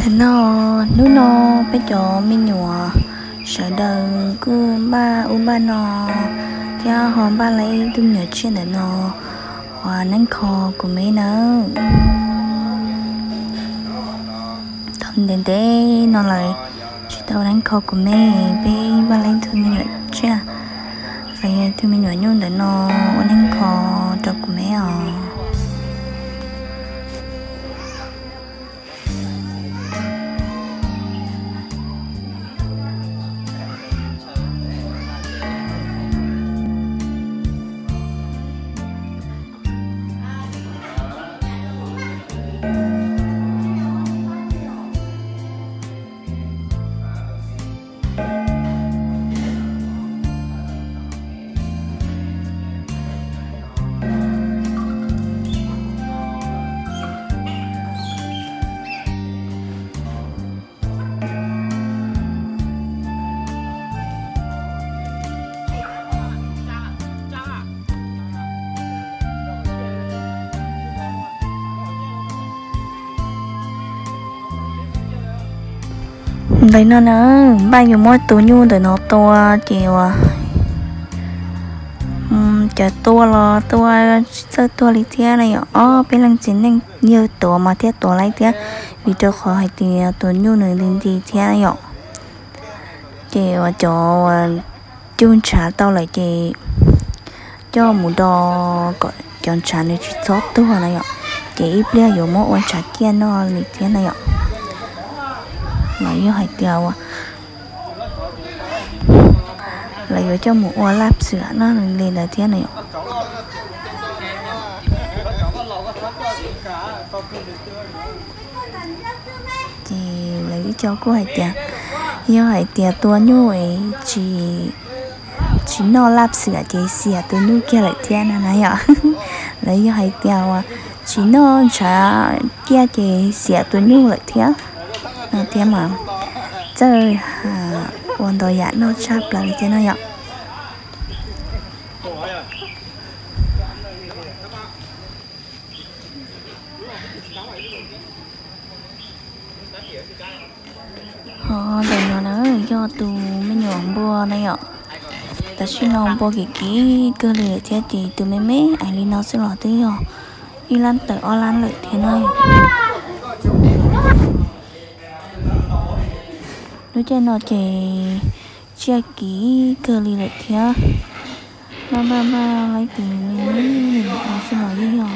Tam no, hnub no peb cov me nyuam sawv daws kuj npaj ub npaj no thiab ho npaj lawv ib tug me nyuam tsiaj ntawm no ua neeb kho kuv me nawb. Tau ntev ntev no lawm tsis tau neeb kho kuv me, peb npaj lawv ib tug me nyuam tsiaj los yog ib tug me nyuam nyuj ntawm no ua neeb kho rau kuv me os. Ntawm no na, npaj yuav muab tus nyuj ntawm no tua ces ua cas tua los tua tsis txawj tuag li thiab na yom. Ob peb leej txiv neej yawg tuav mas thiaj tuav laib thiab, vim rau qhov hais tias tus nyuj nws nti nti thiab na yom. Ces uas cov uas cug ntshav tau lawm ces coj mus do kom cov ntshav nws tsis txhob tuag na yom. Ces ib pliag yuav muab ua ntshav ciaj noj li thiab na yom. Los yog hais tias ua lawv yuav coj mus ua laj xwm noj li ntawd thiab na yom. Ces lawv ib co kuj hais tias yog hais tias tua nyuj es tsis noj laj xwm ces xiam tus nyuj kiag lawm thiab no na yom. Lawv yog hais tias uas tsis noj ntshav ciaj ces xiam tus nyuj lawm thiab no thiab mas txawj ua ntau yam noj tshaj plaws li thiab no yom. Ho ntawm no na yog tus me nyuam npua na yom. Tam sim no npua kim kim kawg li lawm thiab ces tus me me ais li no xwb los twb yog ib lab tawm ob lab lawm thiab na. Lub caij no ces tsiaj kim kawg li lawm thiab. Npaj npaj npaj laib tus me me li no xwb los yeej yog.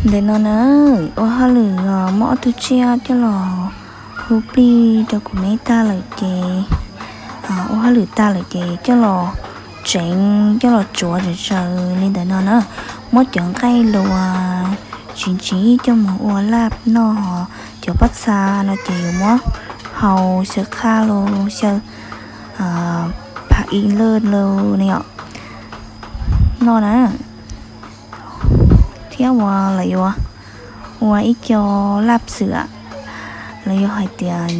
Ntawm no na, ua hauj lwm muab ob tug tsiaj coj los hu plig rau kuv me tag lawm ces, ua hauj lwm tag lawm ces coj los tseev coj los tsuav tsaws tsaws li ntawm no na. Muab cov nqaij luas tsis ntsis coj mus ua laj noj, cov pob txha no ces yuav muab hau xyaw qhaj los xyaw pha i laj los ne yom, noj na. Thiab uas lawv yuav ua ib co laj xwm, los yog hais tias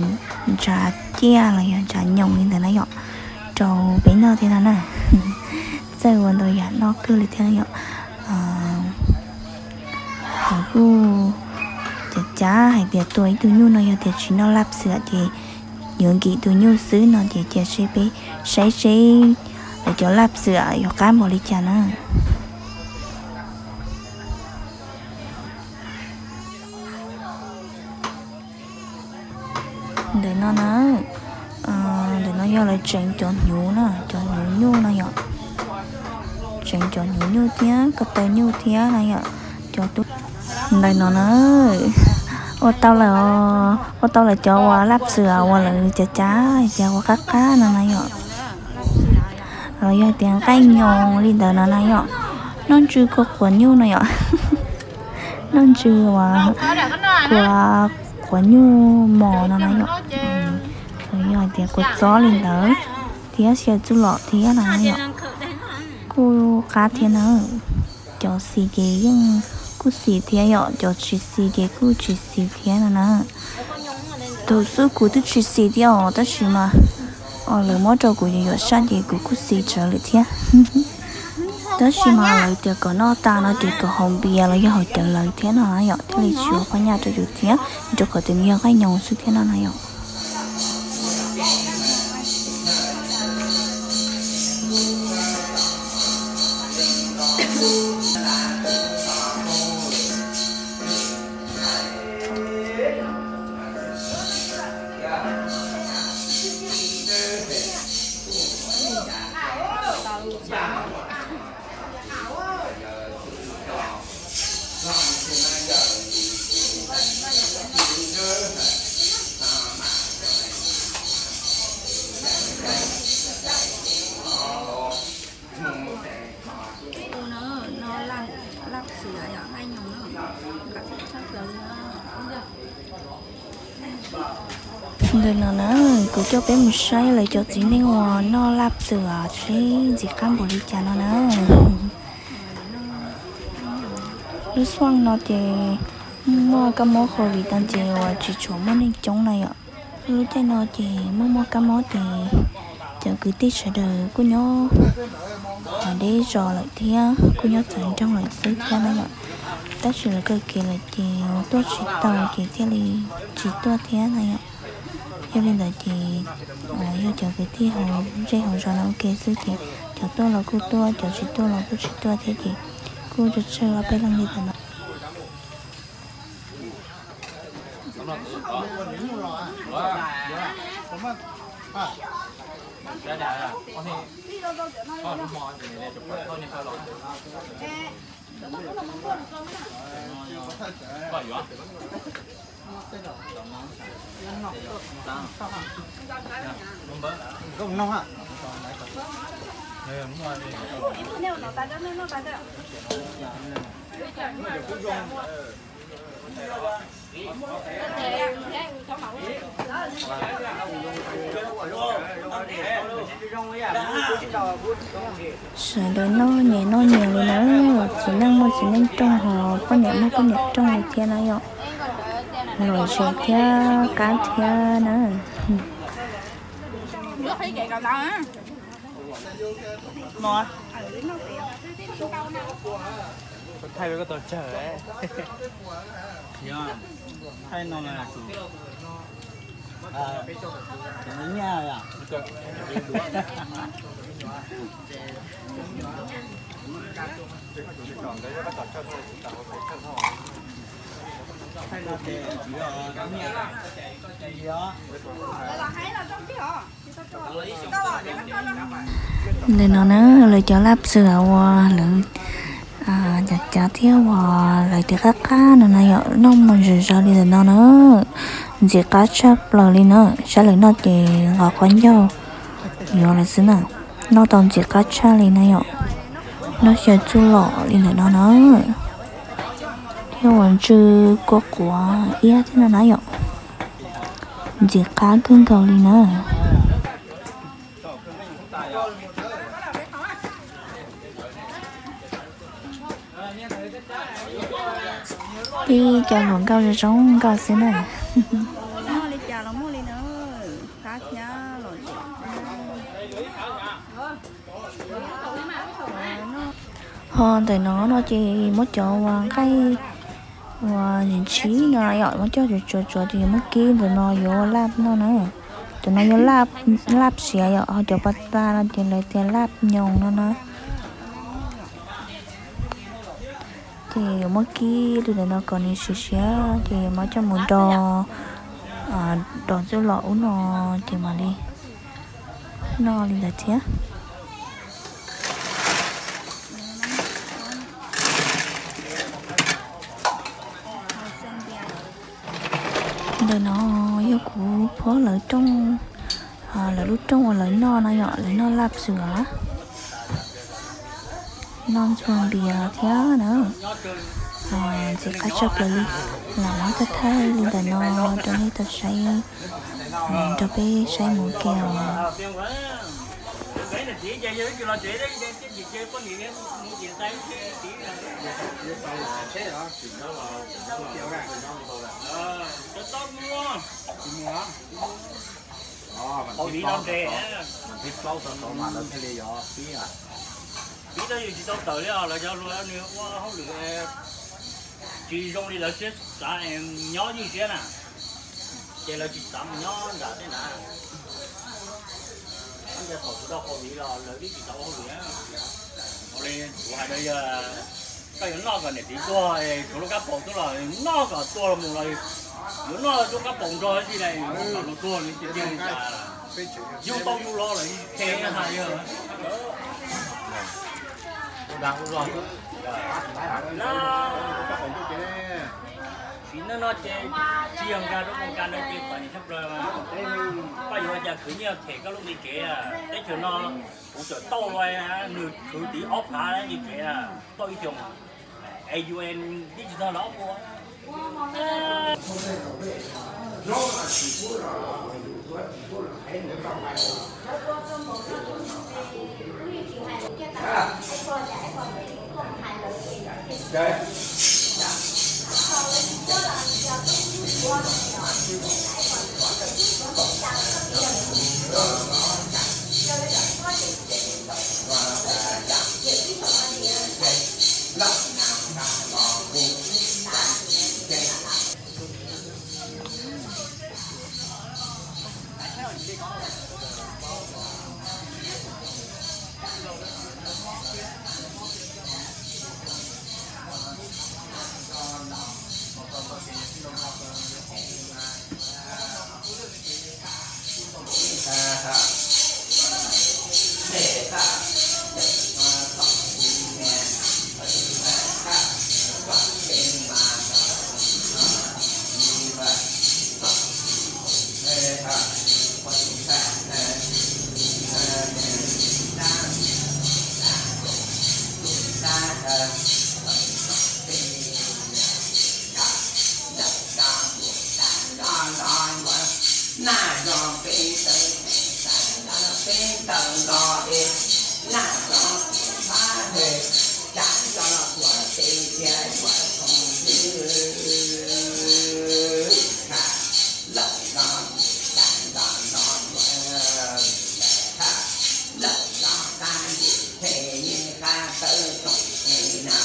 ntshav ciaj los yog ntshav nyoos li ntawd na yom, rau peb noj thiab no na. Txawj ua ntau yam noj kawg li thiab yom. Lawv kuj cav cav hais tias tua ib tug nyuj no yog tias tsis noj laj xwm ces yuav nkim tus nyuj xwb no ces cia seb peb saib seb lawv cov laj xwm yuav qab npaum li cas na. Ntawm no na, ntawm no yog lawv tseev cov hnyuv na, cov hnyuv nyuj no yom. Tseev cov hnyuv nyuj thiab ko taw nyuj thiab no yom. Cov tub ntawm no na, ua tau lawm, ua tau lawm cov uas laj xwm uas lawv cav cav hais tias ua qab qab no na yom. Los yog tias nqaij nyoos li ntawd no na yom. Noj ntsw kua quav nyuj no yom. Noj ntsw uas kua quav nyuj mos no na yom. Los yog hais tias kua txob li ntawd thiab xyaw txuj lom thiab no na yom. Kuj qab thiab na. Cov xis ces yeej kuj xis thiab yom, cov tsis xis ces kuj tsis xis thiab no na. Thaum xub kuv twb tsis xis thiab os, tab sis mas lawv muab rau kuv yuam yuam sab ces kuv kuj xis tsawv lawm thiab. Tab sis mas lawv tias kom noj tas no ces kom haus npias los yog haus cawv lawv thiab no na yom, thiaj li tsis ua qhov nyaj rau yus thiab, rau qhov tias nws yog qaij nyoos xwb thiab no na yom. Ntawm no na, kuv coj peb mus saib lawv cov txiv neej uas noj laj txwm seb ntxim qab npaum li cas no na. Lub xuaj no ces muaj kab mob covid tas ces uas tsis tshua muaj neeg coob na yom. Lub caij no ces muaj muaj kab mob ces cov kwv tij sawv daws kuj nyob deb zos lawm thiab kuj nyob txawv nroog lawm xwb thiab na yom. Tab sis lawv kawg kev lawm ces tuaj tsis tau ces thiaj li tsis tuaj thiab na yom. Yog li ntawd ces yog cov kwv tij hauv zej hauv zos no ua ke xwb ces cov tuaj los kuj tuaj, cov tsis tuaj los kuj tsis tuaj thiab ces kuj tsawg tsawg ob peb leeg li ntawd no. Sawv daws noj nyias noj nyias li na, txiv neej muaj txiv neej rooj ho poj niam muaj poj niam rooj li thiab na yom. Lom zem thiab qab thiab na. Ntawm no na, lawv cov laj txwm uas lawv cav cav thiab uas lawv tias qab qab no na yom, noj mus zom zaws li ntawm no na, ntxim qab tshaj plaws li na. Saib lawv noj ces nqos qhov ncauj yuav lawm xwb na. Noj tau ntxim qab tshaj li na yom, noj xyaw txuj lom li ntawm no na, thiab uas ntsw kua quav iab thiab no na yom, ntxim qab kawg nkaus li na. Ib co hluas nkauj zoo zoo nkauj xwb na. Ho ntawm no no ces muab cov uas nqaij uas ntsim ntsim no yom, muab coj tsuav tsuav tsuav ces yuav muab kib ntawm no yuav ua laj noj na. Cov no yog laj siav yom, ho cov pas tas no ces lawv tias laj nyoos no na. Ces yuav muab kib li ntawm no kom nws siav siav ces yuav muab coj mus do, do txuj lom ub no ces mam li noj li ntawd thiab. Ntawm no yog kuv phuab lawv rooj, lawv lub rooj uas lawv noj no yom, lawv noj laj xwm os. Noj ntxuag npias thiab na. Ntxim qab tshaj plaws li. Lam muab thaij thaij li ntawm no rau nej tau saib, rau peb saib mus ua ke os. Ib tab sis tsis tau tawm li os, lawv cov hluas nws ua hauj lwm tsis zoo li lawv siab xav, nyob ywj siab na, ces lawv tsis xav mus nyob nram tej nrad. Ib yam thaum kuv tau COVID los lawv twb tsis xav ua hauj lwm. Ua li kuv hais rau yawg, koj yuav noj kom niam txiv tuag, tshuav lub kab paus tuaj los noj kom tuag los mus los yuav noj lub kab paus nrog ib txhis na, kom luag tuag nws tiag tiag li cas. Yug tau yug los lawm khe hais yawg. Tsis no no ces tsis yog nkag rau mus nkag no ces txom nyem tshaj plaws. Koj yuav ua cas khwv nyiaj them koj lub nqi tsev? Teb chaws no kuv txawm tauj nws khwv tiv ob phav nqi tsev, tauj ib xyoos, es U N digital los ob puas. Naj zog peb tawg, peb tawg los es naj zog pab hwm, tsav zog los tuav tes thiab yuav khoom xwb. Laum zog, tsav zog los yuav, laum zog qab ntsis phem, qab tawb toom es na,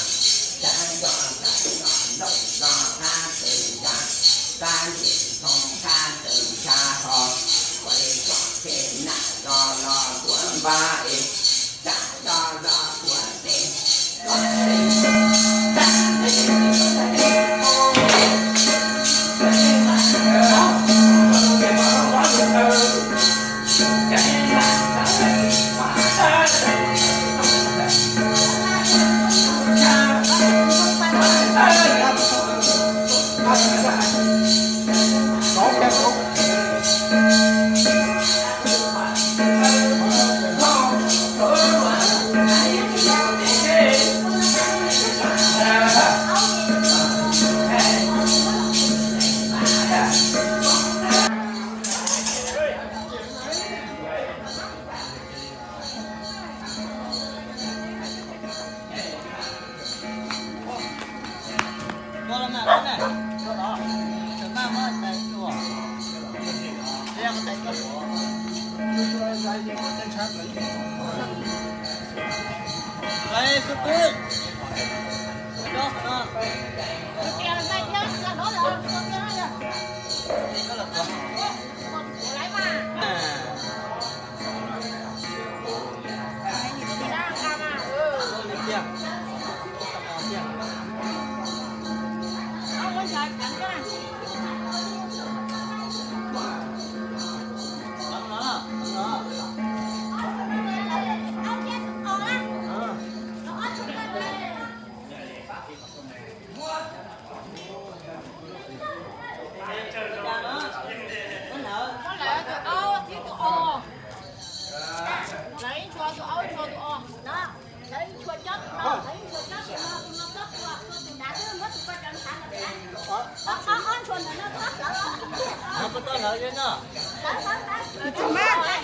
tsav zog, tsav zog, laum zog qab tawm ntsa, qab ntsis thoo, qab tawm ntsa ho, ua li zog phem naj zog los tuav npab es, tsav zog los tuav tes.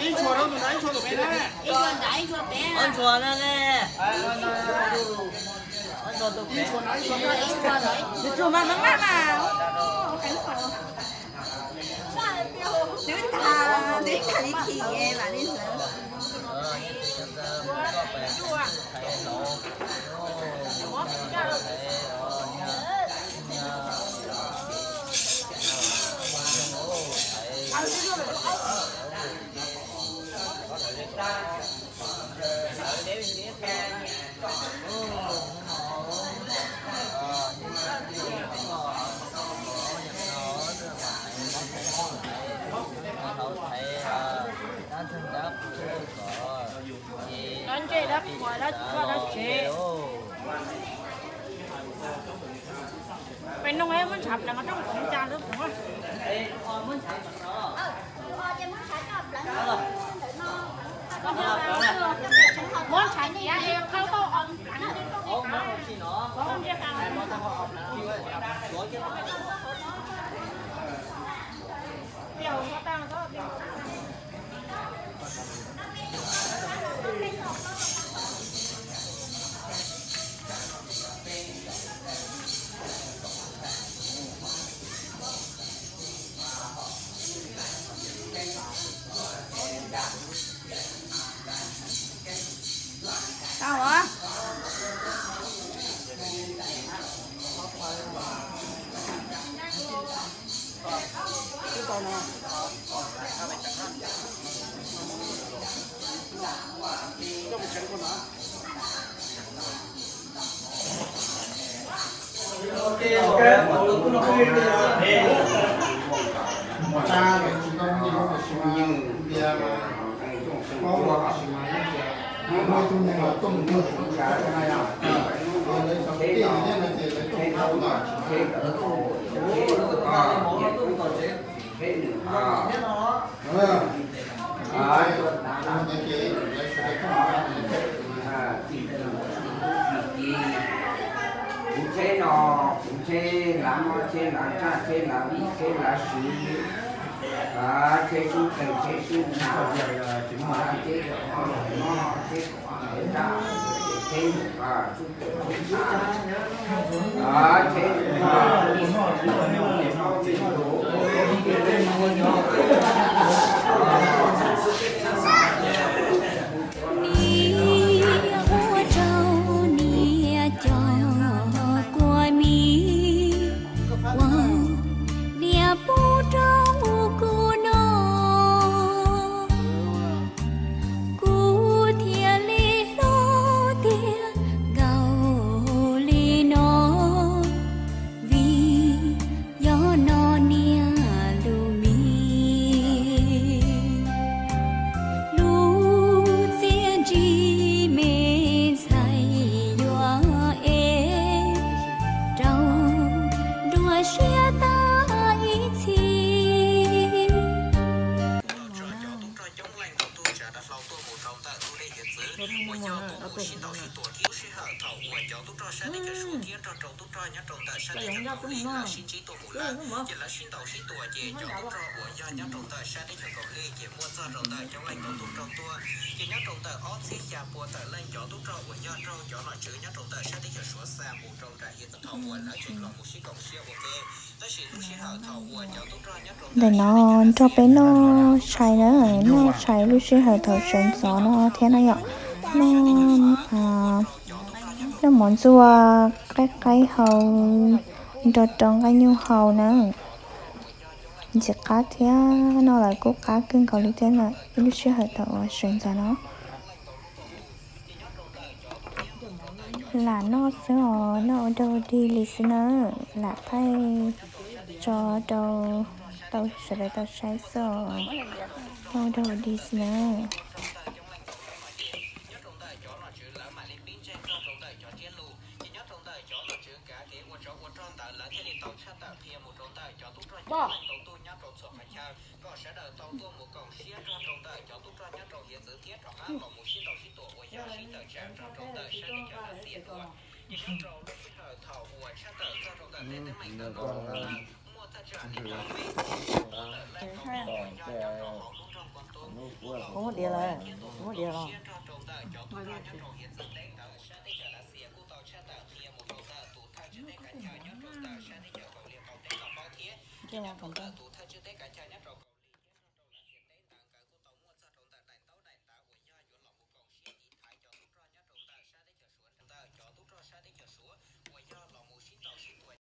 Ib tshua rau tus nrad, ib tshua tus pem na. Ob tshua na ne. Ib tshua na, ib tshua na. Ib tshua mas maj maj mas. Twb tag, twb tag li khim mam li hlawv. Dab ntse dab qhuas dab tsi dab tsev. Peb nug muab ntshav pleev rau koom cas lub. Muab ntshav ciav es qhau tau os pleev. Tau os. Kuv tsheb no, kuv tsheb lav mob, tsheb lav tsaj, tsheb lav vij, tsheb lav swv, tsheb sub teeg, tsheb sub ntsha, tsheb kom mob, tsheb kom tsaj, tsheb sub teeg sub ntsha, tsheb Niam ua rau niam cov kua mis, ua niam pub rau kuv no, kuv thiaj li hlub tiag nkaus li no. Vim yog no niam lub mis, lub txiaj ntsig me ntxhais yuav ev rau dua siab tag ib txhis. Cov tub rog coob leej tau tuaj tsa dav hlau tuaj mus rau ntawm lub dej hiav txwv uas yog tuaj mus sib ntaus sib tua thiab. Lub sij hawm thaum uas cov tub rog sab teb chaws Suav thiab nrog rau tub rog nyob rau ntawm sab teb chaws Kaus Lim lawv sib ntsib tuaj mus lawm, ces lawv sib ntaus sib tua ces cov tub rog uas yog nyob rau ntawm sab teb chaws Kaus Lim ces muaj txog rau ntawm coob leej tau tuaj rau tuaj. Ces nyob rau ntawm ob txhiab xya pua tawm leej cov tub rog uas yog raug cov nom tswv nyob rau ntawm sab teb chaws Suav xa mus rau nram hiav txwv thaum uas lawv tseem los mus sib koom siab ua ke. Ntawm no nrog peb noj tshais na, noj tshais lub sij hawm thaum sawv ntxov no thiab na yom. Noj, noj mov ntxuaj qaib qaib hau, nrog rau nqaij nyuj hau na. Ntxim qab thiab, noj lawm kuj qab kawg nkaus li thiab na, ib lub sij hawm thaum uas sawv ntxov no. Lam noj xwb os, noj ua dog ua dig li xwb na, lam thaij tso rau tau sawv daws tau saib xwb os, noj ua dog ua dig xwb na. Kuv muab diav lawm, kuv muab diav los. Ntsej muag koom ntej.